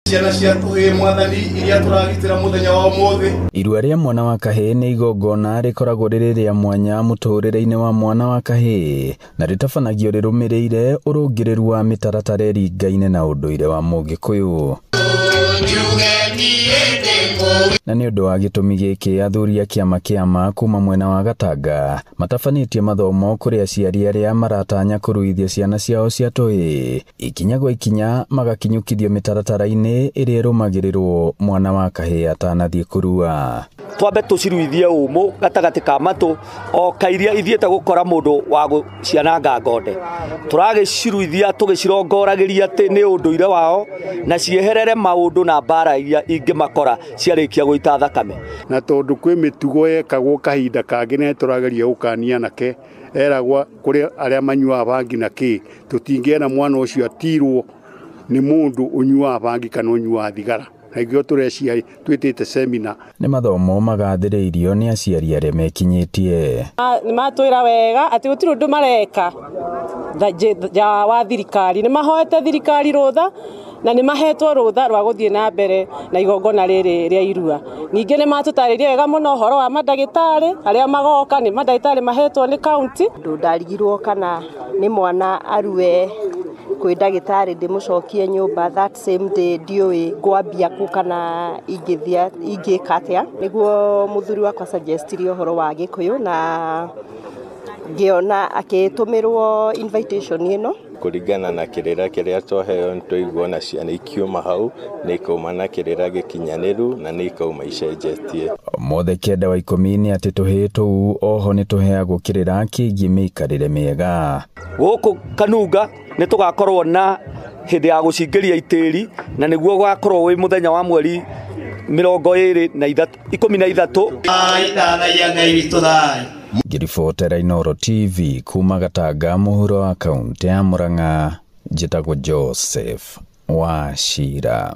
Ciana cia tũhĩĩ Mwathani iria tũragitĩra mũthenya wa ũmũthĩ. Irua rĩa mwana wa kahĩĩ nĩ igongona rĩkoragwo rĩrĩ rĩa mwanya mũtũrĩre-inĩ wa mwana wa kahĩĩ na rĩtabanagio rĩrũmĩrĩire ũrũngĩrĩru wa mĩtaratara ĩringaine na ũndũire wa Mũgĩkũyũ. Na nĩ ũndũ wa gĩtũmi gĩkĩ athuri a kĩama kĩa kuma mwena wa Gatanga matabanĩtie mathomo kũrĩ aciari arĩa maratanya kũruithia ciana ciao cia tũhĩĩ ikinya gwa ikinya magakinyũkithio mĩtaratara-inĩ ĩrĩa ĩrũmagĩrĩrwo mwana wa kahĩĩ atanathiĩ kũrua. Twambe tũciruithie ũmũ gatagatĩ ka matũ o kairia ithiĩte gũkora mũndũ wa gũciananga ngonde. Tũragĩciruithia tũgĩcirongoragĩria atĩ nĩ ũndũire wao na cieherere maũndũ na mbara iria ingĩmakora ciarĩkia gũita thakame. Na tondũ kwĩ mĩtugo yekagwo kahinda kangĩ na tũrageria gũkania anake eragwo kũrĩ arĩa manyuaga bangi na kĩ, tũtingĩenda mwana ũcio atirwo nĩ mũndũ ũnyuaga bangi kana ũnyuaga thigara. Na nĩkĩo tũrecia twĩtĩte semina. Nĩ mathomo magathĩrĩirio nĩ aciari arĩa mekinyĩtie. Nĩ matwĩra wega atĩ gũtirĩ ũndũ mareka nja wa thirikari. Nĩ mahoete thirikari rũtha na nĩ mahetwo rũtha rwa gũthiĩ na mbere na igongona rĩrĩ rĩa irua. Ningĩ nĩ matũtarĩria wega mũno ũhoro wa mandagĩtarĩ arĩa magoka, nĩ mandagĩtarĩ mahetwo nĩ kaunti. Ũndũ ndarigirwo kana nĩ mwana arue kwĩ ndagĩtarĩ ndĩmũcokie nyũmba that same day, ndiũĩ ngwambia kũ kana ingĩthia ingĩka atĩa. Nĩguo mũthuri wakwa suggestirie ũhoro wa Gĩkũyũ na ngĩona akĩtũmĩrwo invitation ĩno. Kũringana na kĩrĩra kĩrĩa twaheo nĩtwaigua ona ciana ikiuma hau nĩ ikauma na kĩrĩra gĩkinyanĩru na nĩ ikauma icenjetie. Mothe kenda wa ikũmi nĩ atĩ tũhĩĩ tũu oho nĩ tũheagwo kĩrĩra kĩgiĩ mĩikarĩre mĩega. Gũkũ Kanunga nĩ tũgakorwo na hĩndĩ ya gũcingĩria itĩri na nĩguo gũgakorwo wĩ mũthenya wa mweri mĩrongo ĩrĩ na ithatũ, ikũmi na ithatũ. Ngĩribotera Inooro TV kuma Gatanga mũhuro wa kaũntĩ ya Murang'a, njĩtagwo Joseph Wachira.